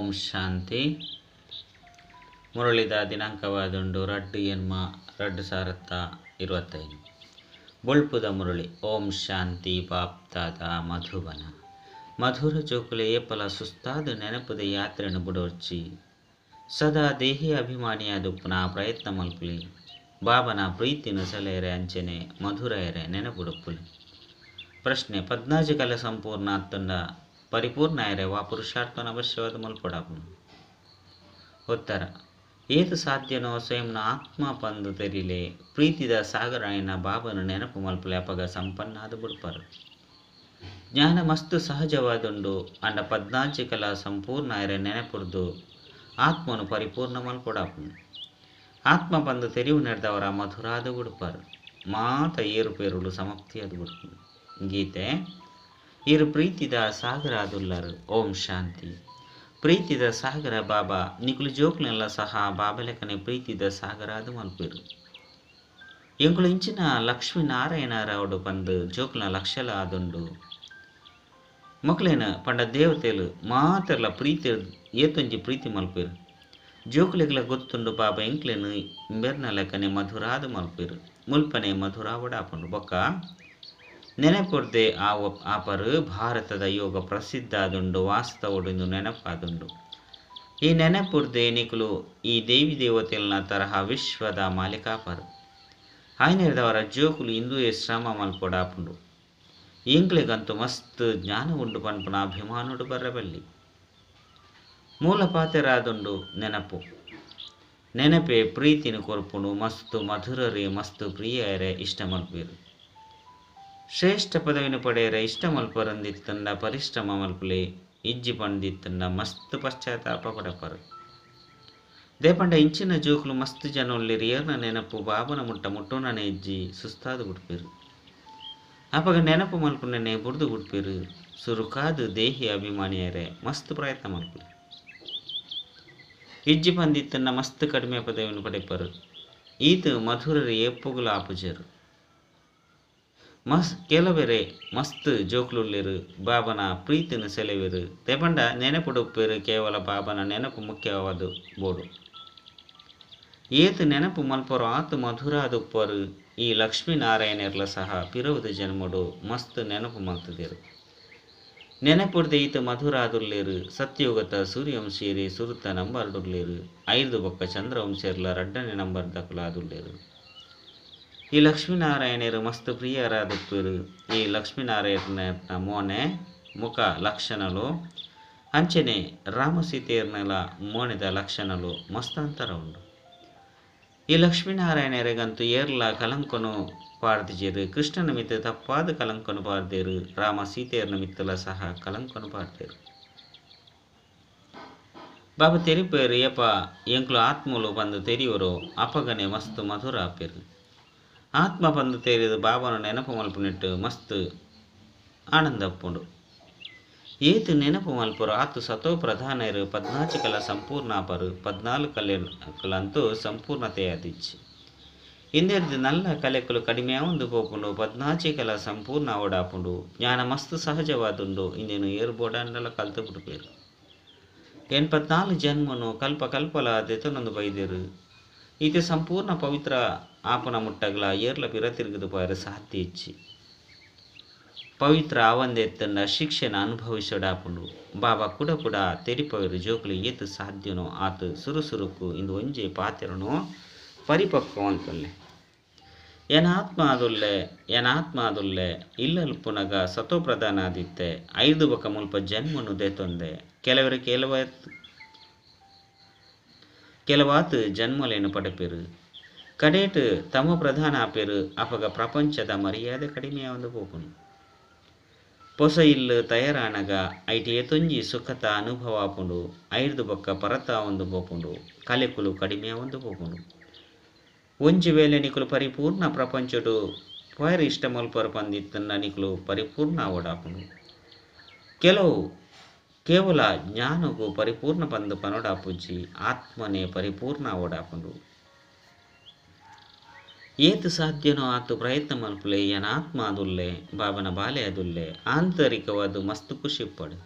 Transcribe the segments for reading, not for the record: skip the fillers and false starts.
ಓಂ ಶಾಂತಿ. ಮುರಳಿದ ದಿನಾಂಕವಾದುಂಡು 2/8/2025. ಬೊಳ್ಪುದ ಮುರಳಿ. ಓಂ ಶಾಂತಿ. ಬಾಪ್ತಾದ ಮಧುಬನ. ಮಧುರ ಜೋಕುಲೆ ಏಪಲ ಸುಸ್ತಾದ ನೆನಪುದ ಯಾತ್ರೆಯನ್ನು ಬುಡೋರ್ಚಿ ಸದಾ ದೇಹಿ ಅಭಿಮಾನಿಯಾದುಪ್ಪುನ ಪ್ರಯತ್ನ ಮಲ್ಪುಲಿ. ಬಾಬನ ಪ್ರೀತಿನ ಸೆಲೆಯರೆ ಅಂಚನೆ ಮಧುರಯರೆ ನೆನಪುಡುಪ್ಪುಲಿ. ಪ್ರಶ್ನೆ: ಪದ್ನಾಜಿ ಕಲೆ ಸಂಪೂರ್ಣ ಅತ್ತಂಡ ಪರಿಪೂರ್ಣ ಆಯರೆ ವಾ ಪುರುಷಾರ್ಥನ ಅವಶ್ಯವಾದ ಮಲ್ಪೊಡಾಪುಂಡು? ಉತ್ತರ: ಏತು ಸಾಧ್ಯನೋ ಸ್ವಯಂನ ಆತ್ಮ ಪಂದು ತೆರಿಲೆ. ಪ್ರೀತಿದ ಸಾಗರಾಯನ ಬಾಬನ ನೆನಪು ಮಲ್ಪುಲೆ. ಅಪಗ ಸಂಪನ್ನಾದ ಬುಡ್ಪರು. ಜ್ಞಾನ ಮಸ್ತು ಸಹಜವಾದುಂಡು. ಅಂಡ ಪದ್ನಾಜಿ ಕಲಾ ಸಂಪೂರ್ಣ ಆಯರೆ ನೆನಪುರ್ದು ಆತ್ಮನು ಪರಿಪೂರ್ಣ ಮಲ್ಪೊಡಾಪುಂಡು. ಆತ್ಮ ಪಂದು ತೆರಿವು ನೆಡ್ದವರ ಮಧುರಾದ ಬುಡ್ಪರು. ಮಾತ ಏರುಪೇರುಳು ಸಮಾಪ್ತಿಯಾದ ಬುಡ್ಪುಂಡು. ಗೀತೆ: ಇರು ಪ್ರೀತಿದ ಸಾಗರಾದುಲ್ಲರು. ಓಂ ಶಾಂತಿ. ಪ್ರೀತಿದ ಸಾಗರ ಬಾಬಾ ನಿಕುಲು ಜೋಕ್ಲೆಲ್ಲ ಸಹ ಬಾಬಲೆಕನೆ ಪ್ರೀತಿದ ಸಾಗರಾದ ಮಲ್ಪಿರು. ಎಂಕುಲು ಇಂಚಿನ ಲಕ್ಷ್ಮೀನಾರಾಯಣರಾవుಡು ಪಂದು ಜೋಕ್ಲ ಲಕ್ಷಲ ಆದುಂಡು. ಮೊಕ್ಲೇನ ಪಂಡ ದೇವತೆಲು ಮಾತೆರ್ಲ ಪ್ರೀತಿ ಏತೊಂಜಿ ಪ್ರೀತಿ ಮಲ್ಪಿರು. ಜೋಕ್ಲೆಗ್ಲ ಗೊತ್ತುಂಡು ಬಾಬಾ ಎಂಕ್ಲೆನು ಇಂಬೆರ್ನ ಲೆಕ್ಕನೆ ಮಧುರಾದ ಮಲ್ಪಿರು. ಮುಲ್ಪನೆ ಮಧುರಾವಡಾಪುಂಡು. ಬೊಕ್ಕ ನೆನಪುರ್ದೆ ಆಪರು ಭಾರತದ ಯೋಗ ಪ್ರಸಿದ್ಧ ಆದುಂಡು. ವಾಸ್ತವಡು ಇಂದು ನೆನಪಾದುಂಡು. ಈ ನೆನಪುರ್ದೆ ನಿಕುಲು ಈ ದೇವಿ ದೇವತೆಲ್ನ ತರಹ ವಿಶ್ವದ ಮಾಲಿಕಾಪರು. ಆಯ್ನೆರ್ದವರ ಜೋಕುಲು ಇಂದುಯೇ ಶ್ರಮ ಮಲ್ಪೊಡಾಪುಂಡು. ಎಂಕ್ಲೆಗಂತೂ ಮಸ್ತ್ ಜ್ಞಾನ ಉಂಡು ಪನ್ಪುನ ಅಭಿಮಾನುಡು ಬರಬಲ್ಲಿ. ಮೂಲ ಪಾತೆರಾದುಂಡು ನೆನಪು. ನೆನಪೆ ಪ್ರೀತಿನ ಕೊರ್ಪುಂಡು. ಮಸ್ತು ಮಧುರರೆ ಮಸ್ತು ಪ್ರಿಯರೆ ಇಷ್ಟ ಮಲ್ಪೇರು. ಶ್ರೇಷ್ಠ ಪದವಿನ ಪಡೆಯರೆ ಇಷ್ಟ ಮಲ್ಪರಂದಿತ್ತಂಡ ಪರಿಶ್ರಮ ಮಲ್ಪುಲೆ. ಇಜ್ಜಿ ಪಂದಿತ್ತಂಡ ಮಸ್ತ್ ಪಶ್ಚಾತ್ತಾಪ ಪಡಪರು. ದೇಪಂಡ ಇಂಚಿನ ಜೋಕುಲು ಮಸ್ತ್ ಜನೊಲ್ಲೆರ್. ಏರ್ನ ನೆನಪು ಬಾಬನ ಮುಟ್ಟ ಮುಟ್ಟುನನೆ ಇಜ್ಜಿ ಸುಸ್ತಾದ ಬಿಡ್ಪೇರು. ಅಪಗ ನೆನಪು ಮಲ್ಪುನನೆ ಬುಡ್ದು ಬಿಡ್ಪೇರು. ಸುರುಕಾದು ದೇಹಿ ಅಭಿಮಾನಿಯರೆ ಮಸ್ತ್ ಪ್ರಯತ್ನ ಮಲ್ಪುಲೆ. ಇಜ್ಜಿ ಪಂದಿತ್ತಂಡ ಮಸ್ತ್ ಕಡಿಮೆ ಪದವಿನ ಪಡೆಪರು. ಈತ ಮಧುರರು ಏಪುಗುಲ ಆಪುಜರು. ಕೆಲವೆರೆ ಮಸ್ತ್ ಜೋಕ್ಲುಲ್ಲೆರು ಬಾಬನ ಪ್ರೀತಿನ ಸೆಲೆವೆರು. ದೇಪಂಡ ನೆನಪುಡುಪ್ಪೇರು. ಕೇವಲ ಬಾಬನ ನೆನಪು ಮುಖ್ಯವಾದ ಬೋಡು. ಏತು ನೆನಪು ಮಲ್ಪರು ಆತು ಮಧುರಾದುಪ್ಪರು. ಈ ಲಕ್ಷ್ಮೀನಾರಾಯಣರ್ಲ ಸಹ ಪಿರವುದ ಜನ್ಮಡು ಮಸ್ತ್ ನೆನಪು ಮಲ್ತದೇರು. ನೆನಪುರ್ದೆ ಈತ ಮಧುರಾದುಲ್ಲೇರು. ಸತ್ಯುಗತ ಸೂರ್ಯವಂಶೀರಿ ಸುರುತ ನಂಬರ್ಡುಲ್ಲೇರು. 5 ಬೊಕ್ಕ ಚಂದ್ರವಂಶೀರ್ಲ 2ನೇ ನಂಬರ್ ದಕಲಾದುಲ್ಲೇರು. ಈ ಲಕ್ಷ್ಮೀನಾರಾಯಣರು ಮಸ್ತ್ ಪ್ರಿಯರಾದುಪ್ಪೇರು. ಈ ಲಕ್ಷ್ಮೀನಾರಾಯಣನ ಮೋನೆ ಮುಖ ಲಕ್ಷಣಲು ಅಂಚನೆ ರಾಮಸೀತೆಯರ್ನೆಲ ಮೋನೆದ ಲಕ್ಷಣಲು ಮಸ್ತ್ ಅಂತರ ಉಂಡು. ಈ ಲಕ್ಷ್ಮೀನಾರಾಯಣರಿಗಂತೂ ಏರ್ಲ ಕಲಂಕನು ಪಾಡ್ದಿಜೆರು. ಕೃಷ್ಣನ ಮಿತ್ತ ತಪ್ಪಾದ ಕಲಂಕನು ಪಾಡ್ದೇರು. ರಾಮ ಸೀತೆಯರ್ನ ಮಿತ್ತಲ ಸಹ ಕಲಂಕನು ಪಾಡ್ದೇರು. ಬಾಬಾ ತೆರಿಪೇರು ಏಪ ಎಂಕ್ಲು ಆತ್ಮಲು ಬಂದು ತೆರಿಯೋರು ಅಪಗನೆ ಮಸ್ತ್ ಮಧುರ ಆಪೇರು. ಆತ್ಮ ಬಂದು ತೇರಿದು ಬಾಬನ ನೆನಪು ಮಲ್ಪುನಿಟ್ಟು ಮಸ್ತ್ ಆನಂದಪ್ಪುಂಡು. ಏತು ನೆನಪು ಮಲ್ಪರು ಆತು ಸತೋ ಪ್ರಧಾನರು. 14 ಕಲ ಸಂಪೂರ್ಣಾಪರು. 14 ಕಲೆಕುಲಂತೂ ಸಂಪೂರ್ಣತೆಯಾದಿಚ್ಚಿ. ಇಂದೆರ್ದು ನಲ್ಲ ಕಲೆಕುಲು ಕಡಿಮೆ ಒಂದು ಪೋಪುಂಡು. 14 ಕಲ ಸಂಪೂರ್ಣ ಓಡಾಪುಂಡು. ಜ್ಞಾನ ಮಸ್ತ್ ಸಹಜವಾದುಂಡು. ಇಂದೇನು ಏರ್ಬೋಡಂಡಲ ಕಲ್ತು ಬಿಡುಪೇರು. 84 ಜನ್ಮನು ಕಲ್ಪ ಕಲ್ಪಲ ದೆತನೊಂದು ಬೈದೇರು. ಈತೆ ಸಂಪೂರ್ಣ ಪವಿತ್ರ ಆಪನ ಮುಟ್ಟಗಲ ಏರ್ಲ ಪಿರ ತಿರುಗಿದು ಪೋಯರೆ ಸಾಧ್ಯ ಇಚ್ಚಿ. ಪವಿತ್ರ ಆವಂದೆತ್ತಂಡ ಶಿಕ್ಷಣ ಅನುಭವಿಸೋಡಾಪುಂಡು. ಬಾಬಾ ಕೂಡ ಕೂಡ ತೆರಿಪವರು ಜೋಕುಲು ಏತು ಸಾಧ್ಯನೋ ಆತು ಸುರುಸುರುಕು ಇಂದು ಒಂಜೆ ಪಾತೆರನೋ ಪರಿಪಕ್ವ ಅಂತೊಲ್ಲೆ. ಎನಾತ್ಮ ಆದುಲ್ಲೆ ಎನಾತ್ಮ ಆದುಲ್ಲೆ ಇಲ್ಲಲ್ ಪುನಗ ಸತೋ ಪ್ರಧಾನ ಆದಿತ್ತೆ. 5 ಬೊಕ ಮುಲ್ಪ ಜನ್ಮನು ದೇತೊಂದೆ. ಕೆಲವರು ಕೆಲವಾತು ಜನ್ಮಲೇನು ಪಡೆಪೇರು. ಕಡೇಟು ತಮ ಪ್ರಧಾನ ಆಪೇರು. ಅಪಗ ಪ್ರಪಂಚದ ಮರ್ಯಾದೆ ಕಡಿಮೆ ಒಂದು ಪೋಪುಂಡು. ಪೊಸ ಇಲ್ಲು ತಯಾರಾನಗ ಐಟ್ ಏತೊಂಜಿ ಸುಖತ ಅನುಭವ ಆಪುಂಡು. 5 ಬೊಕ್ಕ ಪರತ ಒಂದು ಪೋಪುಂಡು. ಕಲೆಕುಲು ಕಡಿಮೆ ಒಂದು ಪೋಪುಂಡು. ಒಂಜಿ ವೇಳೆ ನಿಕುಲು ಪರಿಪೂರ್ಣ ಪ್ರಪಂಚಡು ಪೋಯರ್ ಇಷ್ಟ ಮಲ್ಪರು ಪಂದಿತ್ತನ್ನ ನಿಕುಲು ಪರಿಪೂರ್ಣ ಓಡಾಪುಂಡು. ಕೆಲವು ಕೇವಲ ಜ್ಞಾನಗೂ ಪರಿಪೂರ್ಣ ಪಂದು ಪನೊಡಾಪುಜಿ. ಆತ್ಮನೇ ಪರಿಪೂರ್ಣ ಓಡಾಪುಂಡು. ಏತು ಸಾಧ್ಯನೋ ಆತು ಪ್ರಯತ್ನ ಮಲ್ಪುಲೆ. ಎನಾತ್ಮ ಅದುಲ್ಲೆ ಬಾಬನ ಬಾಲೆ ಅದುಲ್ಲೆ. ಆಂತರಿಕವಾದ ಮಸ್ತ್ ಖುಷಿ ಪಡು.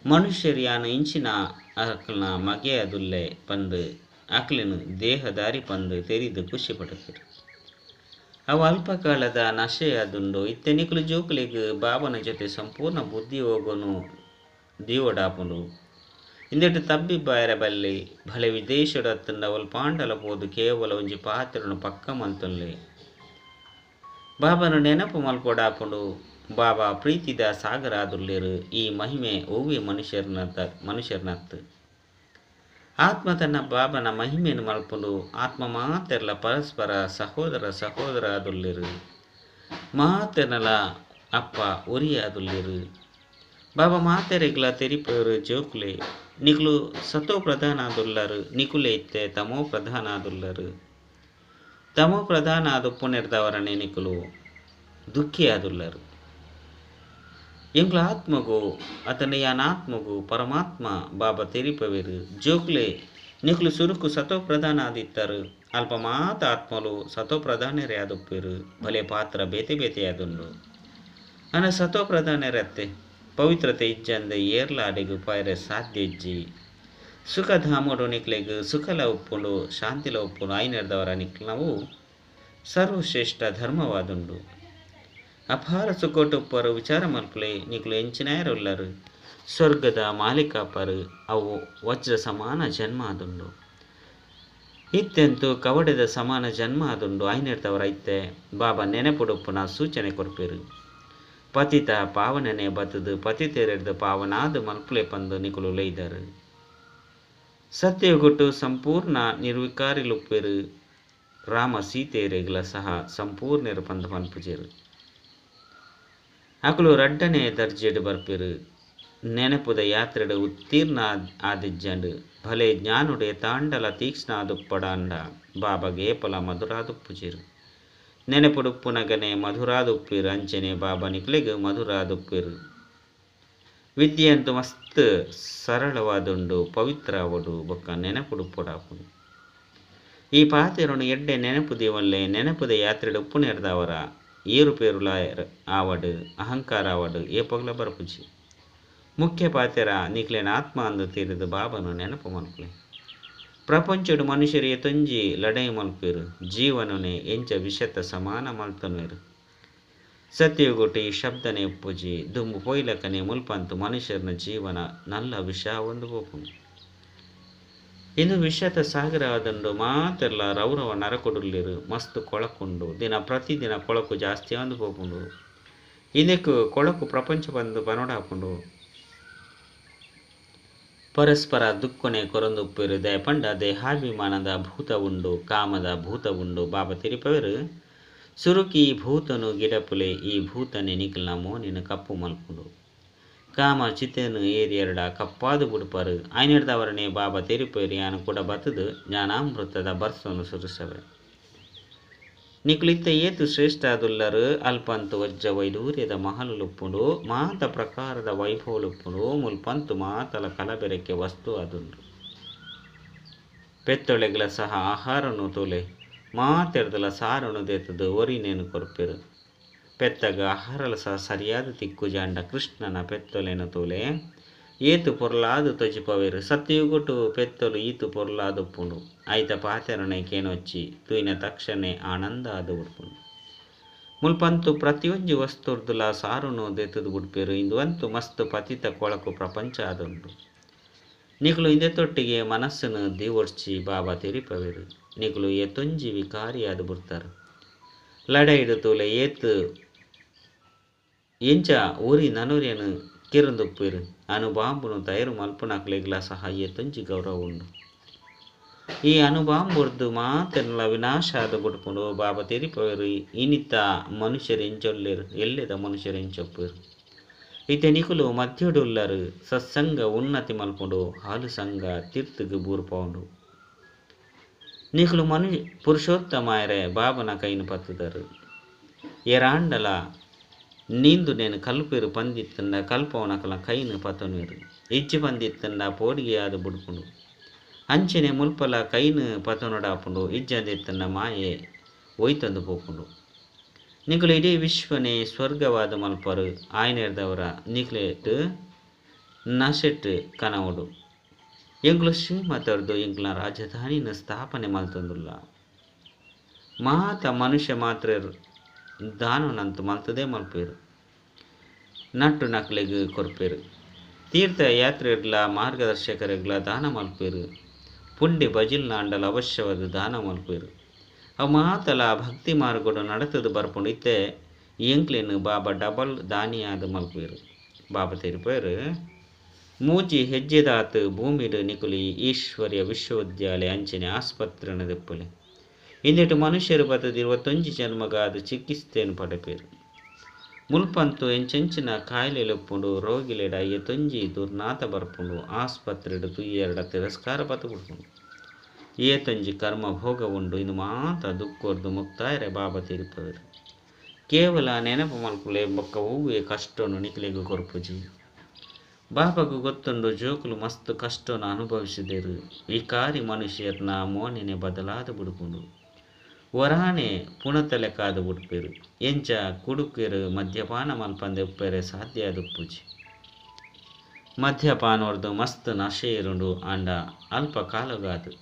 ಮನುಷ್ಯರ್ಯಾನ ಇಂಚಿನ ಅಕ್ಲನ ಮಗೆ ಅದುಲ್ಲೆ ಪಂದ್ ಅಕ್ಲೆನ್ ದೇಹದಾರಿ ಪಂದ್ ತೆರಿದು ಖುಷಿ ಪಡುಪೆರ್. ಅವು ಅಲ್ಪಕಾಲದ ನಶೆ ಆದುಂಡು. ಇತ್ತೆ ನಿಕುಲು ಜೋಕುಲೆಗ್ ಬಾಬನ ಜೊತೆ ಸಂಪೂರ್ಣ ಬುದ್ಧಿಯೋಗನು ದೀವೊಡಾಪುಂಡು. ಇಂದೆಟ್ ತಬ್ಬಿಬ್ಬಾಯೆರೆ ಬಲ್ಲಿ. ಭಲೆ ವಿದೇಶಡ್ ಅತ್ತುಂಡ ಒಲ್ಪಾಂಡಲ ಪೋದು ಕೇವಲ ಒಂಜಿ ಪಾತೆರೊನು ಪಕ್ಕ ಮಲ್ತೊನ್ಲೆ. ಬಾಬನ ನೆನಪು ಮಲ್ಪೊಡಾಪುಂಡು. ಬಾಬಾ ಪ್ರೀತಿದ ಸಾಗರಾದುಲ್ಲೆರ್. ಈ ಮಹಿಮೆ ಒವ್ವೆ ಮನುಷ್ಯರ್ನತ್. ಆತ್ಮ ತನ್ನ ಬಾಬನ ಮಹಿಮೆಯನ್ನು ಮಲ್ಪುಂಡು. ಆತ್ಮ ಮಾತೆರ್ಲ ಪರಸ್ಪರ ಸಹೋದರ ಸಹೋದರ ಆದುಲ್ಲೆರ್. ಮಾತೆರ್ನಲ ಅಪ್ಪ ಒರಿಯಾದುಲ್ಲೆರ್. ಬಾಬಾ ಮಾತೆರೆಗ್ಲ ತೆರಿಪೆರ್ ಜೋಕುಲೆ ನಿಕುಲು ಸತೋ ಪ್ರಧಾನ ಆದುಲ್ಲರ್. ನಿಕುಲೆ ಇತ್ತೆ ತಮೋ ಪ್ರಧಾನ ಆದುಲ್ಲರ್. ತಮೋ ಪ್ರಧಾನ ಆದುಪ್ಪುನೆರ್ದವರನೆ ನಿಕುಲು ದುಃಖಿ ಆದುಲ್ಲರ್. ಎಂಕ್ಲ ಆತ್ಮಗು ಅತಂಡ ಯಾನ್ ಆತ್ಮಗು ಪರಮಾತ್ಮ ಬಾಬಾ ತೆರಿಪವೆರ್. ಜೋಕುಲೆ ನಿಕುಲು ಸುರುಕು ಸತೋ ಪ್ರಧಾನ ಆದಿತ್ತರು. ಅಲ್ಪ ಮಾತ ಆತ್ಮಲು ಸತೋ ಪ್ರಧಾನರೇ ಆದುಪ್ಪೆರ್. ಭಲೆ ಪಾತ್ರ ಬೇತೆ ಬೇತೆ ಆದುಂಡು. ಆಂಡ ಸತೋ ಪ್ರಧಾನರತ್ತೆ ಪವಿತ್ರತೆ ಇಜ್ಜಂದೆ ಏರ್ಲ ಅಡೆಗ್ ಪೋಯೆರೆ ಸಾಧ್ಯ ಇಜ್ಜಿ. ಸುಖಧಾಮಡು ನಿಕ್ಲೆಗ್ ಸುಖಲ ಉಪ್ಪುಂಡು, ಶಾಂತಿಲ ಉಪ್ಪುಂಡು. ಐನೆರ್ದವರ ನಿಕ್ಲವು ಸರ್ವಶ್ರೇಷ್ಠ ಧರ್ಮವಾದುಂಡು. ಅಪಾರ ಸುಖಟುಪ್ಪರು ವಿಚಾರ ಮಲ್ಪುಲೆ. ನಿಕುಲು ಎಂಚಿನಾಯರುಲ್ಲರು. ಸ್ವರ್ಗದ ಮಾಲೀಕಾಪರು. ಅವು ವಜ್ರ ಸಮಾನ ಜನ್ಮ ಆದುಂಡು. ಇತ್ತೆಂತು ಕವಡೆದ ಸಮಾನ ಜನ್ಮ ಆದುಂಡು. ಐನೆರ್ದವರ ಇತ್ತೆ ಬಾಬಾ ನೆನಪುಡುಪ್ಪುನ ಸೂಚನೆ ಕೊರ್ಪೆರು. ಪತಿತ ಪಾವನನೆ ಬತ್ತದು ಪತಿತೆರೆಡ್ದು ಪಾವನಾದ ಮಲ್ಪುಲೆ ಪಂದು ನಿಕುಲು ಲೈದರು. ಸತ್ಯಗುಟ್ಟು ಸಂಪೂರ್ಣ ನಿರ್ವಿಕಾರಿಲುಪ್ಪೆರು. ರಾಮ ಸೀತೆಯರೆಗ್ಲ ಸಹ ಸಂಪೂರ್ಣರು ಪಂದು ಪನ್ಪುಜೆರು. ಅಕುಲು ರಡ್ಡನೆ ದರ್ಜೆಡ್ ಬರ್ಪೆರು. ನೆನಪುದ ಯಾತ್ರೆಡ್ ಉತ್ತೀರ್ಣ ಆದಿಜ್ಜಂಡು. ಭಲೆ ಜ್ಞಾನುಡೆ ತಾಂಡಲ ತೀಕ್ಷ್ಣ ಆದುಪ್ಪಡಾಂಡ ಬಾಬಾಗೆ ಏಪಲ ಮಧುರಾದುಪ್ಪುಜೆರು. ನೆನಪುಡುಪ್ಪುನಗನೆ ಮಧುರಾದುಪ್ಪೆರು. ಅಂಚನೆ ಬಾಬಾ ನಿಕ್ಲೆಗ್ ಮಧುರಾದುಪ್ಪೆರು. ವಿದ್ಯೆಯಂತೂ ಮಸ್ತ್ ಸರಳವಾದುಂಡು, ಪವಿತ್ರ ಆವೊಡು ಬೊಕ್ಕ ನೆನಪುಡುಪ್ಪೊಡಾಪುಂಡು. ಈ ಪಾತೆರೊನು ಎಡ್ಡೆ ನೆನಪು ದೀವೊನ್ಲೆ. ನೆನಪುದ ಯಾತ್ರೆಡ್ ಉಪ್ಪುನೆರ್ದವರ ಏರುಪೇರುಲ ಆವಡ್ ಅಹಂಕಾರ ಆವಡ್ ಏಪಗ್ಲ ಬರ್ಪುಜಿ. ಮುಖ್ಯ ಪಾತೆರ ನಿಕ್ಲೆನ ಆತ್ಮ ಅಂದು ತೆರಿದು ಬಾಬನು ನೆನಪು ಮಲ್ಪುಲೆ. ಪ್ರಪಂಚಡು ಮನುಷ್ಯರು ಏತೊಂಜಿ ಲಡಾಯಿ ಮಲ್ಪೆರು. ಜೀವನನೆ ಎಂಚ ವಿಷತ ಸಮಾನ ಮಲ್ತೊನ್ವೆರು. ಸತ್ಯಯುಗೊಟ್ಟು ಈ ಶಬ್ದನೆ ಉಪ್ಪುಜಿ. ದುಂಬು ಪೋಯ್ಲಕನೆ ಮುಲ್ಪಂತು ಮನುಷ್ಯರ್ನ ಜೀವನ ನಲ್ಲ ವಿಷ ಒಂದು ಪೋಪುಂಡು. ಇಂದು ವಿಷದ ಸಾಗರ ಆದುಂಡು. ಮಾತೆರ್ಲ ರೌರವ ನರಕೊಡುಲ್ಲೆರು. ಮಸ್ತ್ ಕೊಳಕುಂಡು. ದಿನ ಪ್ರತಿದಿನ ಕೊಳಕು ಜಾಸ್ತಿ ಆವೊಂದು ಪೋಪುಂಡು. ಇಂದೆಕ್ ಕೊಳಕು ಪ್ರಪಂಚ ಪಂದ್ ಪನೊಡಾಪುಂಡು. ಪರಸ್ಪರ ದುಃಖನೆ ಕೊರೊಂದುಪ್ಪೆರು. ದಯಪಂಡ ದೇಹಾಭಿಮಾನದ ಭೂತ ಉಂಡು, ಕಾಮದ ಭೂತ ಉಂಡು. ಬಾಬಾ ತೆರಿಪವೆರು ಸುರುಕಿ ಈ ಭೂತನು ಗಿಡಪುಲೆ. ಈ ಭೂತನೆ ನಿಕಲ್ನ ಮೋನೆನ್ ಕಪ್ಪು ಮಲ್ಪುಂಡು. ಕಾಮ ಚಿತೆನು ಏರಿಯರ್ಡ ಕಪ್ಪಾದು ಬುಡ್ಪರು. ಐನೆರ್ದವರನೆ ಬಾಬಾ ತೆರಿಪೆರು ಯಾನ್ ಕೂಡ ಬತ್ತದು ಜ್ಞಾನಾಮೃತದ ಬರ್ಸೊನು ಸುರಿಸವೆ. ನಿಕುಲು ಇತ್ತೆ ಏತು ಶ್ರೇಷ್ಠ ಆದುಲ್ಲರು. ಅಲ್ಪಂತು ವಜ್ರ ವೈಡೂರ್ಯದ ಮಹಲುಲುಪ್ಪುಂಡು. ಮಾತ ಪ್ರಕಾರದ ವೈಭವಲುಪ್ಪುಂಡು. ಮುಲ್ಪಂತು ಮಾತಲ ಕಲಬೆರಕೆ ವಸ್ತು ಆದುಂಡು. ಪೆತ್ತೊಳೆಗ್ಲ ಸಹ ಆಹಾರನು ತೋಲೆ. ಮಾತೆರ್ದಲ ಸಾರನು ದೇತದು ಒರಿನೇನು ಕೊರ್ಪೆರು. ಪೆತ್ತಗ ಆಹಾರಲ ಸಹ ಸರಿಯಾದ ತಿಕ್ಕು ಜಾಂಡ ಕೃಷ್ಣನ ಪೆತ್ತೊಲೆನ ತೋಲೆ ಏತು ಪೊರ್ಲಾದು ತೊಜಿಪವೆರು. ಸತ್ಯಯುಗೊಟು ಪೆತ್ತೊಲು ಈತು ಪೊರ್ಲಾದುಪ್ಪುಂಡು. ಐತ ಪಾತೆರನೆ ಕೇನೊಚ್ಚಿ ತೂಯಿನ ತಕ್ಷಣ ಆನಂದ ಆದು ಉಡ್ಪುಂಡು. ಮುಲ್ಪಂತು ಪ್ರತಿಯೊಂಜಿ ವಸ್ತುರ್ದುಲ ಸಾರುನು ದೆತ್ತುದು ಬುಡ್ಪೆರು. ಇಂದು ಅಂತೂ ಮಸ್ತ್ ಪತಿತ ಕೊಳಕು ಪ್ರಪಂಚ ಆದುಂಡು. ನಿಕುಲು ಇಂದೆತೊಟ್ಟಿಗೆ ಮನಸ್ಸನ್ನು ದೀವೊಡ್ಚಿ ಬಾಬಾ ತೆರಿಪವೆರು. ನಿಕುಲು ಏತೊಂಜಿ ವಿಕಾರಿಯಾದು ಬುಡ್ತಾರು. ಲಡಾಯಿಡು ತೂಲೆ ಏತ್ ಎಂಚ ಊರಿ ನನೊರಿಯನು ಕಿರಂದುಪ್ಪೆರು. ಅಣುಬಾಂಬುನು ತಯಾರು ಮಲ್ಪುನಕ್ಲೆಗ್ಲ ಸಹ ಏತೊಂಜಿ ಗೌರವ ಉಂಡು. ಈ ಅಣುಬಾಂಬುರ್ದು ಮಾತೆರ್ನಲ ವಿನಾಶ ಆದ್ ಬುಡ್ಪುಂಡು. ಬಾಬಾ ತೆರಿಪವೆರು ಇನಿತ ಮನುಷ್ಯರು ಎಂಚೊಲ್ಲೆರು, ಎಲ್ಲೆದ ಮನುಷ್ಯರು ಎಂಚೊಪ್ಪೆರು. ಇತ್ತೆ ನಿಕುಲು ಮಧ್ಯಡುಲ್ಲರು. ಸತ್ಸಂಗ ಉನ್ನತಿ ಮಲ್ಪುಂಡು. ಹಾಲು ಸಂಘ ತೀರ್ಥಗ್ ಬೂರ್ಪೌಂಡು. ನಿಕುಲು ಪುರುಷೋತ್ತಮಾಯರೆ ಬಾಬನ ಕೈನ್ ಪತ್ತುದರು. ಏರಾಂಡಲ ನೀಂದು ನೇನು ಕಲ್ಪೆರು ಪಂದಿತ್ತಂಡ ಕಲ್ಪವನಕಲ ಕೈನ್ ಪತ್ತೊನ್ವೆರು. ಇಜ್ಜಿ ಪಂದಿತ್ತಂಡ ಪೋಡಿಗೆಯಾದ ಬುಡ್ಪುಂಡು. ಅಂಚನೆ ಮುಲ್ಪಲ ಕೈನ್ ಪತೊನೊಡಾಪುಂಡು. ಇಜ್ಜಂದಿತ್ತಂಡ ಮಾಯೆ ಒಯ್ತೊಂದು ಪೋಪುಂಡು. ನಿಕುಲು ಇಡೀ ವಿಶ್ವನೇ ಸ್ವರ್ಗವಾದ ಮಲ್ಪರು. ಆಯ್ನೆರ್ದವರ ನಿಕ್ಲೆಟ್ ನಶೆಟ್ ಕನವಡು ಎಂಕ್ಲು ಶ್ರೀಮತರ್ದು ಎಂಕ್ಲ ರಾಜಧಾನಿನ ಸ್ಥಾಪನೆ ಮಲ್ತೊಂದುಲ್ಲ ಮಾತ ಮನುಷ್ಯ ಮಾತ್ರ ದಾನನಂತು ಮಲ್ತದೇ ಮಲ್ಪೇರು ನಟ್ಟು ನಕ್ಲೆಗ್ ಕೊರ್ಪೇರು ತೀರ್ಥ ಯಾತ್ರೆಗ್ಲ ಮಾರ್ಗದರ್ಶಕರೆಗ್ಲ ದಾನ ಮಲ್ಪೇರು ಪುಂಡಿ ಬಜಿಲ್ ನಾಂಡಲ ಅವಶ್ಯವಾದ ದಾನ ಮಲ್ಪೇರು ಅವು ಮಾತಲ ಭಕ್ತಿ ಮಾರ್ಗಡು ನಡತದ ಬರ್ಪುಂಡು ಇತ್ತೆ ಎಂಕ್ಲೆನ್ ಬಾಬಾ ಡಬಲ್ ದಾನಿಯಾದ ಮಲ್ಪೇರು ಬಾಬಾ ತೆರಿಪೇರು ಮೂಜಿ ಹೆಜ್ಜೆದಾತು ಭೂಮಿಡು ನಿಕುಲಿ ಈಶ್ವರ್ಯ ವಿಶ್ವವಿದ್ಯಾಲಯ ಅಂಚನೆ ಆಸ್ಪತ್ರೆನ ದೆಪ್ಪಲೆ ಇಂದೆಟು ಮನುಷ್ಯರು ಬತ್ತದ 21 ಜನ್ಮಗಾದ ಚಿಕಿತ್ಸೆಯನ್ನು ಪಡೆಪೇರು ಮುಲ್ಪಂತು ಎಂಚೆಂಚಿನ ಕಾಯಿಲೆಲುಪ್ಪುಂಡು ರೋಗಿಲೆಡ ಏತೊಂಜಿ ದುರ್ನಾತ ಬರ್ಪುಂಡು ಆಸ್ಪತ್ರೆಡು ತುಯ್ಯೆರಡ ತಿರಸ್ಕಾರ ಬತ್ತುಬಿಡ್ಪುಂಡು ಏತೊಂಜಿ ಕರ್ಮ ಭೋಗ ಉಂಡು ಇಂದು ಮಾತ ದುಕ್ಕೊರ್ದು ಮುಕ್ತಾಯರೆ ಬಾಬಾ ತೀರ್ಪವರು ಕೇವಲ ನೆನಪು ಮಲ್ಪುಲೆ ಬೊಕ್ಕ ಹೂವೆ ಕಷ್ಟನು ನಿಕ್ಲೆಗ್ ಕೊರ್ಪುಜಿ ಬಾಬಾಗು ಗೊತ್ತುಂಡು ಜೋಕುಲು ಮಸ್ತ್ ಕಷ್ಟನು ಅನುಭವಿಸಿದರು ವಿಕಾರಿ ಮನುಷ್ಯರ್ನ ಮೋನೆನೆ ಬದಲಾದ ಬಿಡುಪುಂಡು ವರಾನೆ ಪುಣತಲೆ ಕಾದು ಬಿಡ್ಪೇರು ಎಂಚ ಕುಡುಕೇರು ಮದ್ಯಪಾನ ಮಲ್ಪಂದೆ ಉಪ್ಪೇರೆ ಸಾಧ್ಯ ಆದುಪ್ಪುಜಿ ಮದ್ಯಪಾನೋರ್ದು ಮಸ್ತ್ ನಶೆ ಇರುಂಡು ಆಂಡ ಅಲ್ಪ ಕಾಲಗಾದು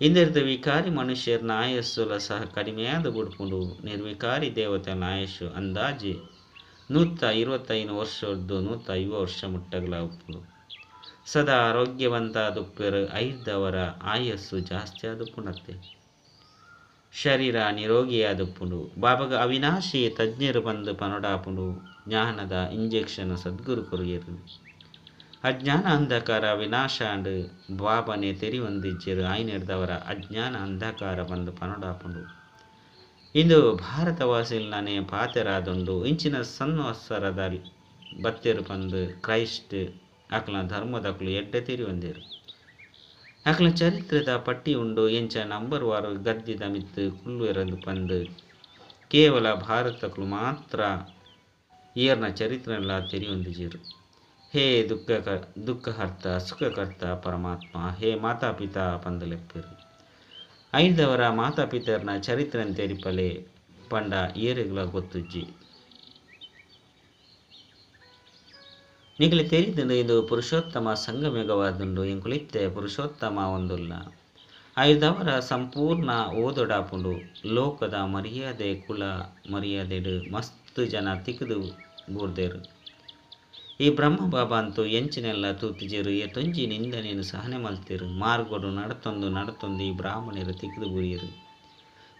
ಇಂದೆರ್ದ ವಿಕಾರಿ ಮನುಷ್ಯರ್ನ ಆಯಸ್ಸುಲ ಸಹ ಕಡಿಮೆಯಾದ ಬಿಡ್ಪುಂಡು ನಿರ್ವಿಕಾರಿ ದೇವತೆನ ಆಯಸ್ಸು ಅಂದಾಜಿ 125 ವರ್ಷದ್ದು 150 ವರ್ಷ ಮುಟ್ಟಗಲ ಉಪ್ಪುಂಡು ಸದಾ ಆರೋಗ್ಯವಂತ ದುಪ್ಪೇರು ಐದವರ ಆಯಸ್ಸು ಜಾಸ್ತಿ ಆದುಪ್ಪುಂಡತ್ತೆ ಶರೀರ ನಿರೋಗಿಯಾದುಪ್ಪುಂಡು ಬಾಬಾಗ ಅವಿನಾಶಿ ತಜ್ಞರು ಬಂದು ಪನೊಡಾಪುಂಡು ಜ್ಞಾನದ ಇಂಜೆಕ್ಷನ್ ಸದ್ಗುರು ಕೊರಿಯರು ಅಜ್ಞಾನ ಅಂಧಕಾರ ವಿನಾಶ ಅಂಡ್ ಬಾಬನೆ ತೆರಿವೊಂದಿಜ್ಜರು ಆಯ್ನೆಡ್ದವರ ಅಜ್ಞಾನ ಅಂಧಕಾರ ಬಂದು ಪನೊಡಾಪುಂಡು ಇಂದು ಭಾರತವಾಸಿಲ್ನೇ ಪಾತೆರಾದುಂಡು ಇಂಚಿನ ಸನ್ವತ್ಸರದ ಬತ್ತೆರು ಬಂದು ಕ್ರೈಸ್ಟ್ ಅಕ್ಲ ಧರ್ಮದಕ್ಲು ಎಡ್ಡೆ ತೆರಿವಂದೇರು ಅಕ್ಲ ಚರಿತ್ರದ ಪಟ್ಟಿ ಉಂಡು ಎಂಚ ನಂಬರ್ ವಾರು ಗದ್ದಿದ ಮಿತ್ತು ಕುಲ್ಲು ಪಂದು ಕೇವಲ ಭಾರತಕ್ಲು ಮಾತ್ರ ಏರ್ನ ಚರಿತ್ರೆಲ್ಲ ತೆರಿಯೊಂದಿಜೀರು ಹೇ ದುಃಖಹರ್ತ ಸುಖಕರ್ತ ಪರಮಾತ್ಮ ಹೇ ಮಾತಾ ಪಿತಾ ಪಂದಲೆಪ್ಪರು ಐದವರ ಮಾತಾ ಪಿತರ್ನ ಚರಿತ್ರೆ ತೆರಿಪಲೆ ಪಂಡ ಏರುಗಳ ಗೊತ್ತುಜ್ಜಿ ನಿಗಲಿ ತೆರಿದುಂಡು ಇದು ಪುರುಷೋತ್ತಮ ಸಂಗಮೇಘವಾದುಂಡು ಎಂಕುಲಿತ್ತೆ ಪುರುಷೋತ್ತಮ ಒಂದುಲ್ಲ ಐದವರ ಸಂಪೂರ್ಣ ಓದೊಡಾಪುಂಡು ಲೋಕದ ಮರ್ಯಾದೆ ಕುಲ ಮರ್ಯಾದೆಡು ಮಸ್ತ್ ಜನ ತಿಕ್ಕದು ಬೂರ್ದೇರು ಈ ಬ್ರಹ್ಮ ಬಾಬಾ ಅಂತೂ ಎಂಚಿನೆಲ್ಲ ತೂತಿಜೇರು ಏತೊಂಜಿ ನಿಂದನೇನು ಸಹನೆ ಮಲ್ತಿರು ಮಾರ್ಗೊಡು ನಡತೊಂದು ನಡತೊಂದು ಈ ಬ್ರಾಹ್ಮಣರು ತಿಕ್ಕದು ಬುರಿಯರು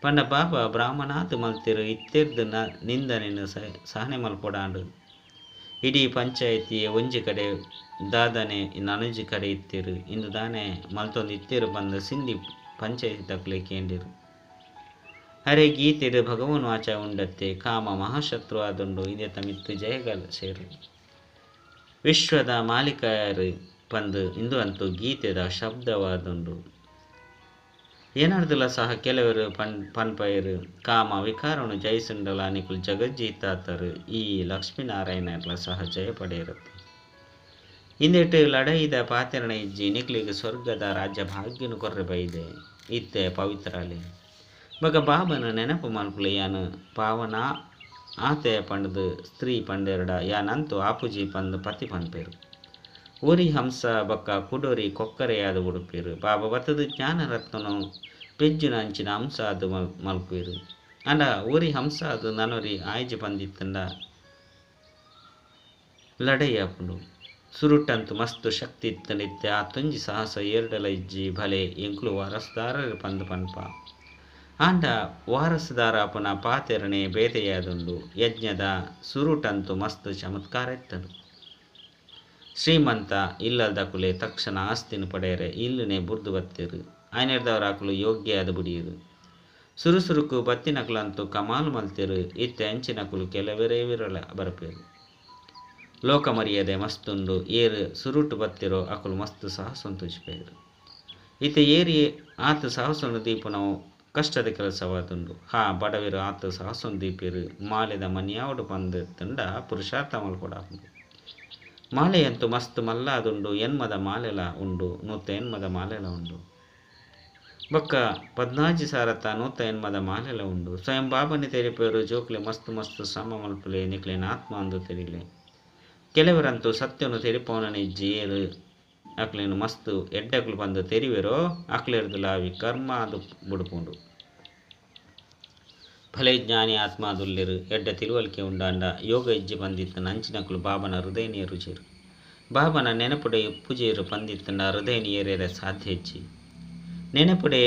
ಪಂಡ ಬಾಬಾ ಬ್ರಾಹ್ಮಣಾತ್ ಮಲ್ತಿರು ಇತ್ತೆರ್ದು ನಿಂದನೇನು ಸಹನೆ ಮಲ್ಪೊಡಾಂಡು ಇಡೀ ಪಂಚಾಯಿತಿಯ ಒಂಜಿ ಕಡೆ ದಾದನೆ ನನೊಂಜಿ ಕಡೆ ಇತ್ತಿರು ಇಂದು ದಾನೆ ಮಲ್ತೊಂದು ಇತ್ತಿರು ಬಂದು ಸಿಂಧಿ ಪಂಚಾಯಿತಿ ತಕ್ಲೆ ಕೇಂದಿರು ಹರೇ ಗೀತೆಡು ಭಗವನ್ ವಾಚ ಉಂಡತ್ತೆ ಕಾಮ ಮಹಾಶತ್ರು ಆದುಂಡು ಇದೇ ತಮಿತ್ತು ಜಯಗಲ್ ಸೇರು ವಿಶ್ವದ ಮಾಲೀಕರು ಪಂದು ಇಂದು ಅಂತೂ ಗೀತೆದ ಶಬ್ದವಾದುಂಡು ಏನಾರ್ದಲ ಸಹ ಕೆಲವರು ಪನ್ಪೈರು ಕಾಮ ವಿಕಾರವನ್ನು ಜಯಿಸುಂಡಲ ನಿಕುಲ್ ಜಗಜ್ಜೀತಾತರು ಈ ಲಕ್ಷ್ಮೀನಾರಾಯಣರ್ಲ ಸಹ ಜಯ ಪಡೆಯಿರುತ್ತೆ ಇಂದೆಟ್ಟು ಲಡೈದ ಪಾತೆರಣ ಇಜ್ಜಿ ನಿಕ್ಲಿಗೆ ಸ್ವರ್ಗದ ರಾಜ್ಯ ಭಾಗ್ಯನು ಕೊರ್ರೆ ಬೈದೆ ಇತ್ತೆ ಪವಿತ್ರಾಲೆ ಬಗ ಬಾಬನ ನೆನಪು ಮಲ್ಪುಲೆ ಯಾನು ಪಾವನ ಆತೆ ಪಂಡದು ಸ್ತ್ರೀ ಪಂಡೆರಡ ಯಾನಂತೂ ಆಪುಜಿ ಪಂದು ಪತಿ ಪನ್ಪೇರು ಊರಿ ಹಂಸ ಬಕ್ಕ ಕುಡೋರಿ ಕೊಕ್ಕರೆಯಾದ ಉಡುಪೇರು ಬಾಬಾ ಬತ್ತದ ಜ್ಞಾನರತ್ನನು ಪೆಜ್ಜುನ ಅಂಚಿನ ಹಂಸ ಅದು ಮಲ್ಪೇರು ಅಂಡ ಊರಿ ಹಂಸ ಅದು ನನೊರಿ ಆಯ್ಜಿ ಬಂದಿತ್ತಂಡ ಲಡೈಯಾಪುಂಡು ಸುರುಟಂತು ಮಸ್ತು ಶಕ್ತಿ ಇತ್ತಂಡಿತ್ತೆ ಆ ತುಂಜಿ ಸಾಹಸ ಏರ್ಡಲ ಇಜ್ಜಿ ಭಲೆ ಎಂಕ್ಲು ವಾರಸ್ದಾರರು ಪಂದು ಪನ್ಪ ಆಂಡ ವಾರಸುದಾರ ಅಪನ ಪಾತೆರಣೆ ಬೇತೆಯಾದುಂಡು ಯಜ್ಞದ ಸುರುಟಂತು ಮಸ್ತು ಚಮತ್ಕಾರ ಇತ್ತನು ಶ್ರೀಮಂತ ಇಲ್ಲದಕುಲೆ ತಕ್ಷಣ ಆಸ್ತಿನ ಪಡೆಯರೆ ಇಲ್ಲನೆ ಬುರ್ದು ಬತ್ತಿರು ಆಯ್ನೆರ್ದವರಾಕಲು ಯೋಗ್ಯ ಅದು ಬುಡಿಯರು ಸುರುಸುರುಕು ಬತ್ತಿನಕುಲಂತೂ ಕಮಾಲು ಮಲ್ತಿರು ಇತ್ತೆ ಅಂಚಿನಕುಲು ಕೆಲವರೇ ವಿರಳ ಬರಪೇರು ಲೋಕ ಮರ್ಯಾದೆ ಮಸ್ತುಂಡು ಏರು ಸುರುಟು ಬತ್ತಿರೋ ಅಕುಲು ಮಸ್ತು ಸಾಹಸೊಂದು ತುಜಿಪೇರು ಇತ್ತೆ ಏರಿ ಆತ ಸಾಹಸೊಂದು ದೀಪನವು ಕಷ್ಟದ ಕೆಲಸವಾದುಂಡು ಹಾ ಬಡವಿರು ಆತ ಸಾಹಸೊಂದು ದೀಪಿರು ಮಾಲೆದ ಮನಿಯಾವಡು ಪಂದು ತಂಡ ಪುರುಷಾರ್ಥ ಮಲ್ಕೊಡಾಪುಂಡು ಮಾಲೆಯಂತೂ ಮಸ್ತ್ ಮಲ್ಲಾದುಂಡು ಎನ್ಮದ ಮಾಲೆಲ ಉಂಡು 180 ಮಾಲೆಲ ಉಂಡು ಬೊಕ್ಕ 14 ಸಾರತ 180 ಮಾಲೆಲ ಉಂಡು ಸ್ವಯಂ ಬಾಬನೆ ತೆರಿಪೇರು ಜೋಕ್ಲೆ ಮಸ್ತ್ ಮಸ್ತ್ ಶ್ರಮ ಮಲ್ಪುಲೆ ನಿಕ್ಲೆನ ಆತ್ಮ ಅಂದು ತೆರಿಲೆ. ಕೆಲವರಂತೂ ಸತ್ಯನು ತೆರಿಪವನ ಇಜ್ಜಿ ಅಕ್ಲೇನು ಮಸ್ತ್ ಎಡ್ಡಕ್ಲು ಬಂದು ತೆರಿವೆರೋ ಅಕ್ಲೆರ್ದುಲ ವಿಕರ್ಮ ಅದು ಬುಡುಪುಂಡು. ಫಲೆ ಜ್ಞಾನಿ ಆತ್ಮಾದುಲ್ಲೆರು ಎಡ್ಡ ತಿಳುವಳಿಕೆ ಉಂಡಾಂಡ ಯೋಗ ಇಜ್ಜಿ ಬಂದಿತ್ತನ ಅಂಚಿನಕ್ಲು ಬಾಬನ ಹೃದಯ ನೀರುಜೇರು. ಬಾಬನ ನೆನಪುಡೆ ಪೂಜೆಯರು ಪಂದಿತ್ತನ ಹೃದಯ ನೀರೇರ ಸಾಧ್ಯ ಇಜ್ಜಿ. ನೆನಪುಡೆ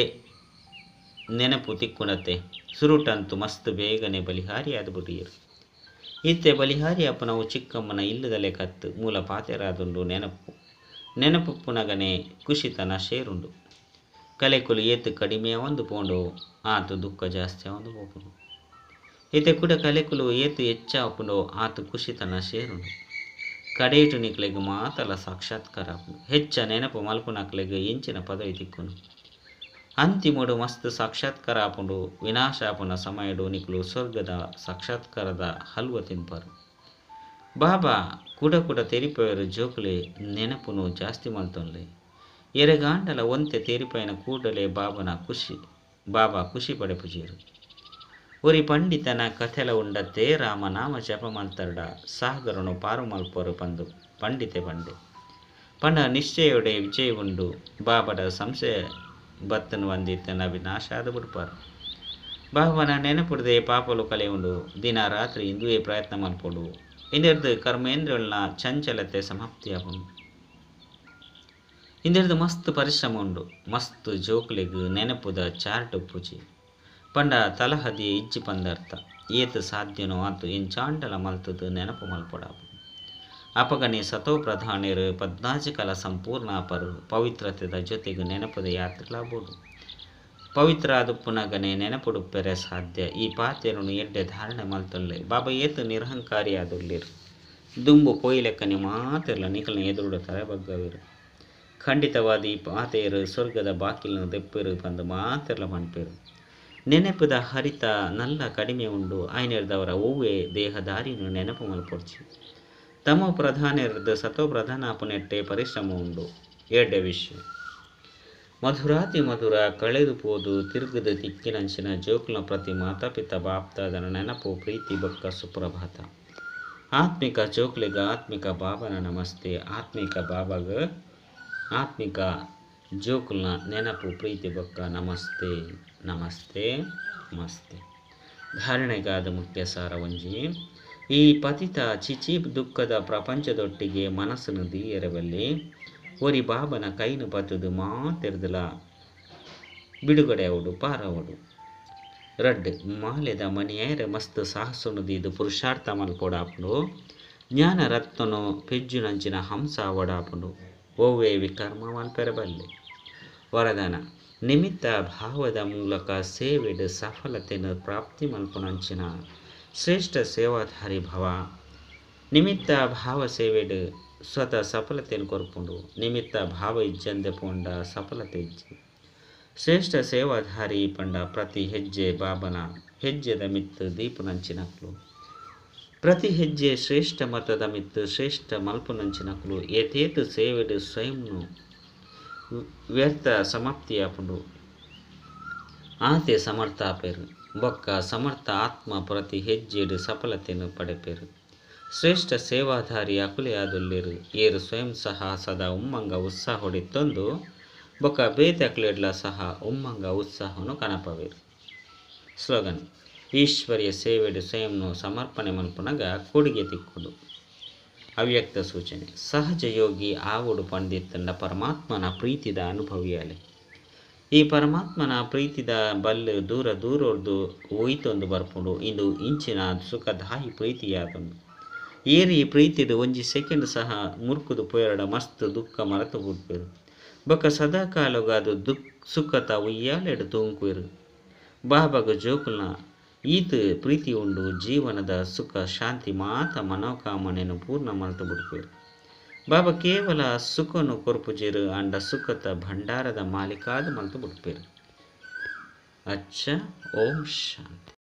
ನೆನಪು ತಿಕ್ಕುಣತೆ ಸುರುಟಂತು ಮಸ್ತ್ ಬೇಗನೆ ಬಲಿಹಾರಿ ಆದ ಬುಡಿಯರು. ಇತ್ತೆ ಬಲಿಹಾರಿ ಅಪ್ಪನವು ಚಿಕ್ಕಮ್ಮನ ಇಲ್ಲದಲೆ ಕತ್ತು ಮೂಲ ಪಾತೆರಾದುಂಡು ನೆನಪು ನೆನಪು ಪುನಗನೆ ಖುಷಿತನ ಶೇರುಂಡು. ಕಲೆಕುಲು ಏತು ಕಡಿಮೆ ಒಂದು ಪೋಂಡು ಆತು ದುಃಖ ಜಾಸ್ತಿ ಒಂದು ಪೋಪುಂಡು. ಇತ್ತೆ ಕೂಡ ಕಲೆಕುಲು ಏತು ಹೆಚ್ಚಾಪುಂಡು ಆತು ಖುಷಿತನ ಶೇರುಂಡು. ಕಡೆಯಿಟು ನಿಕ್ಲೆಗ್ ಮಾತಲ ಸಾಕ್ಷಾತ್ಕಾರ ಆಪುಂಡು. ಹೆಚ್ಚ ನೆನಪು ಮಲ್ಪುನಕ್ಲೆಗ್ ಎಂಚಿನ ಪದವಿ ತಿಕ್ಕುನು. ಅಂತಿಮಡು ಮಸ್ತ್ ಸಾಕ್ಷಾತ್ಕಾರ ಆಪುಂಡು. ವಿನಾಶ ಆಪುನ ಸಮಯಡು ನಿಕ್ಲು ಸ್ವರ್ಗದ ಸಾಕ್ಷಾತ್ಕಾರದ ಹಲ್ವ ತಿನ್ಪಾರು. ಬಾಬಾ ಕೂಡ ಕೂಡ ತೆರಿಪೋಯರು ಜೋಕುಲೆ ನೆನಪುನು ಜಾಸ್ತಿ ಮಲ್ತೊನ್ಲೆ. ಎರೆಗಾಂಡಲ ಒಂತೆ ತೆರಿಪೈನ ಕೂಡಲೇ ಬಾಬಾ ಖುಷಿ ಪಡೆಪುಜೇರು. ಒರಿ ಪಂಡಿತನ ಕಥೆಲ ಉಂಡತ್ತೆ ರಾಮನಾಮ ಜಪ ಮಲ್ತರ್ಡ ಸಾಗರನು ಪಾರು ಮಲ್ಪರು ಪಂದು ಪಂಡಿತೆ ಪಂಡೆ ಪಂಡ ನಿಶ್ಚಯೋಡೆ ವಿಜಯ ಉಂಡು. ಬಾಬಡ ಸಂಶಯ ಬತ್ತನು ವಂದಿತ್ತನ ವಿನಾಶಾದ ಬಿಡ್ಪಾರು. ಬಾಬನ ನೆನಪುಡದೆ ಪಾಪಲು ಕಲೆ ಉಂಡು. ದಿನ ರಾತ್ರಿ ಇಂದುವೇ ಪ್ರಯತ್ನ ಮಲ್ಪೊಡು. ಇಂದೆರ್ದು ಕರ್ಮೇಂದ್ರನ ಚಂಚಲತೆ ಸಮಾಪ್ತಿ ಆಪುಂಡು. ಇಂದೆರ್ದು ಮಸ್ತ್ ಪರಿಶ್ರಮ ಉಂಡು. ಮಸ್ತ್ ಜೋಕ್ಲೆಗ್ ನೆನಪುದ ಚಾರ್ಟ್ ಪೂಜೆ ಪಂಡ ತಲಹದಿ ಇಜ್ಜಿ ಪಂದರ್ಥ ಏತು ಸಾಧ್ಯನೋ ಆತು ಎಂಚಾಂಡಲ ಮಲ್ತದು ನೆನಪು ಮಲ್ಪೊಡಾಪು. ಅಪಗನೆ ಸತೋ ಪ್ರಧಾನರು ಪದ್ನಾಜಿಕಲ ಸಂಪೂರ್ಣ ಅಪರು ಪವಿತ್ರತೆದ ಜೊತೆಗೆ ನೆನಪುದ ಯಾತ್ರೆಲಾಬೋದು. ಪವಿತ್ರ ಆದುಪ್ಪುನಗನೆ ನೆನಪುಡುಪ್ಪೆರೆ ಸಾಧ್ಯ. ಈ ಪಾತೆರನು ಎಡ್ಡೆ ಧಾರಣೆ ಮಲ್ತೊಲ್ಲೆ. ಬಾಬಾ ಏತು ನಿರಹಂಕಾರಿ ಆದುಲ್ಲೇರು. ದುಂಬು ಪೋಯಿಲೆಕ್ಕನೆ ಮಾತೆರ್ಲ ನಿಕಲ್ನ ಎದುರುಡ ತಲೆ ಬಗ್ಗವಿರು. ಖಂಡಿತವಾದ ಈ ಪಾತೆಯರು ಸ್ವರ್ಗದ ಬಾಕಿಲ್ನ ದೆಪ್ಪೆರು ಪಂದು ಮಾತೆರ್ಲ ಪನ್ಪೆರು. ನೆನಪುದ ಹರಿತ ನಲ್ಲ ಕಡಿಮೆ ಉಂಡು. ಆಯ್ನೆರ್ದವರ ಒವ್ವೆ ದೇಹದಾರಿನು ನೆನಪು ಮಲ್ಪೊಡ್ಚಿ. ತಮೋ ಪ್ರಧಾನರ್ದು ಸತೋ ಪ್ರಧಾನ ಆಪುನೆಟ್ಟೆ ಪರಿಶ್ರಮ ಉಂಡು. ಎಡ್ಡೆ ವಿಷಯ ಮಧುರಾತಿ ಮಧುರ ಕಳೆದು ಪೋದು ತಿರುಗದ ತಿಕ್ಕಿನಂಚಿನ ಜೋಕ್ಲ ಪ್ರತಿ ಮಾತಾಪಿತ ಬಾಪ್ತಾದನ ನೆನಪು ಪ್ರೀತಿ ಬೊಕ್ಕ ಸುಪ್ರಭಾತ. ಆತ್ಮಿಕ ಜೋಕ್ಲಿಗ ಆತ್ಮಿಕ ಬಾಬನ ನಮಸ್ತೆ. ಆತ್ಮಿಕ ಬಾಬಾಗ ಆತ್ಮಿಕ ಜೋಕುಲ್ನ ನೆನಪು ಪ್ರೀತಿ ಬೊಕ್ಕ ನಮಸ್ತೆ ನಮಸ್ತೆ ನಮಸ್ತೆ. ಧಾರಣೆಗಾದ ಮುಖ್ಯ ಸಾರ ಒಂಜಿ ಈ ಪತಿತ ಚಿಚಿ ದುಃಖದ ಪ್ರಪಂಚದೊಟ್ಟಿಗೆ ಮನಸ್ಸನ್ನು ದೀಯರಬಲ್ಲಿ ಒರಿ ಬಾಬನ ಕೈನು ಪತ್ತದು ಮಾತೆರ್ದಲ ಬಿಡುಗಡೆ ಅವಡು ಪಾರವಡು. ರಡ್ಡ್ ಮಾಲೆದ ಮನಿಯರ ಮಸ್ತ್ ಸಾಹಸನು ದೀದು ಪುರುಷಾರ್ಥ ಮಲ್ಪೊಡಾಪುಂಡು. ಜ್ಞಾನ ರತ್ನನು ಪೆಜ್ಜುನಂಚಿನ ಹಂಸ ಒಡಾಪುಂಡು. ಓವೇ ವಿಕರ್ಮ ಮಲ್ಪೆರಬಲ್ಲೆ. ವರದಾನ ನಿಮಿತ್ತ ಭಾವದ ಮೂಲಕ ಸೇವೆಡ್ ಸಫಲತೆಯನ್ನು ಪ್ರಾಪ್ತಿ ಮಲ್ಪುನಂಚಿನ ಶ್ರೇಷ್ಠ ಸೇವಾಧಾರಿ ಭವ. ನಿಮಿತ್ತ ಭಾವ ಸೇವೆಡ್ ಸ್ವತಃ ಸಫಲತೆಯನ್ನು ಕೊರ್ಪುಂಡು. ನಿಮಿತ್ತ ಭಾವ ಇಜ್ಜಂದೆ ಪೋಂಡ ಸಫಲತೆ ಇಜ್ಜಿ. ಶ್ರೇಷ್ಠ ಸೇವಾಧಾರಿ ಪಂಡ ಪ್ರತಿ ಹೆಜ್ಜೆ ಬಾಬನ ಹೆಜ್ಜೆದ ಮಿತ್ತು ದೀಪುನಂಚಿನಕ್ಲು. ಪ್ರತಿ ಹೆಜ್ಜೆ ಶ್ರೇಷ್ಠ ಮತದ ಮಿತ್ತು ಶ್ರೇಷ್ಠ ಮಲ್ಪುನಂಚಿನಕ್ಲು. ಏತೇತು ಸೇವೆಡ್ ಸ್ವಯಂನು ವ್ಯರ್ಥ ಸಮಾಪ್ತಿಯಾಪುಂಡು. ಆತೆ ಸಮರ್ಥ ಆಪೇರು. ಬೊಕ್ಕ ಸಮರ್ಥ ಆತ್ಮ ಪ್ರತಿ ಹೆಜ್ಜೆಡು ಸಫಲತೆಯನ್ನು ಪಡೆಪೇರು. ಶ್ರೇಷ್ಠ ಸೇವಾಧಾರಿ ಅಕುಲೆಯಾದುಲ್ಲೇರು. ಏರು ಸ್ವಯಂ ಸಹ ಸದಾ ಉಮ್ಮಂಗ ಉತ್ಸಾಹ ಹೊಡಿತ್ತೊಂದು ಬೊಕ್ಕ ಬೇತೆ ಅಕ್ಲೆಡ್ಲ ಸಹ ಉಮ್ಮಂಗ ಉತ್ಸಾಹವನ್ನು ಕನಪವೇರು. ಸ್ಲೋಗನ್ ಈಶ್ವರ್ಯ ಸೇವೆಡು ಸ್ವಯಂನು ಸಮರ್ಪಣೆ ಮಲ್ಪುನಗ ಕೊಡುಗೆ ತಿಕ್ಕುಡು. ಅವ್ಯಕ್ತ ಸೂಚನೆ ಸಹಜ ಯೋಗಿ ಆವುಡು ಪಂಡಿತ್ತಂಡ ಪರಮಾತ್ಮನ ಪ್ರೀತಿದ ಅನುಭವಿಯಾಲೆ. ಈ ಪರಮಾತ್ಮನ ಪ್ರೀತಿದ ಬಲ್ಲು ದೂರ ದೂರೊರ್ದು ಒಯ್ತೊಂದು ಬರ್ಪುಂಡು. ಇಂದು ಇಂಚಿನ ಸುಖದಾಯಿ ಪ್ರೀತಿಯಾದೊಂದು. ಏರಿ ಪ್ರೀತಿಡು ಒಂಜಿ ಸೆಕೆಂಡ್ ಸಹ ಮುರ್ಕುದು ಪೋಯರಡ ಮಸ್ತ್ ದುಃಖ ಮರೆತು ಬಿಡ್ಪೇರು. ಬೊಕ್ಕ ಸದಾ ಕಾಲಗಾದು ಸುಖತ ಉಯ್ಯಾಲೆಡು ತೂಂಕುವೆರು. ಬಾಬಾಗ ಜೋಕುಲ್ನ ಈತ ಪ್ರೀತಿ ಉಂಡು. ಜೀವನದ ಸುಖ ಶಾಂತಿ ಮಾತ ಮನೋಕಾಮನೆಯನ್ನು ಪೂರ್ಣ ಮಲ್ತು ಬಿಡ್ಪೇರು. ಬಾಬಾ ಕೇವಲ ಸುಖನು ಕೊರ್ಪುಜೇರು ಅಂಡ ಸುಖತ ಭಂಡಾರದ ಮಾಲೀಕಾದ ಮಲ್ತು ಬಿಡ್ಪೇರು. ಅಚ್ಚ, ಓಂ ಶಾಂತಿ.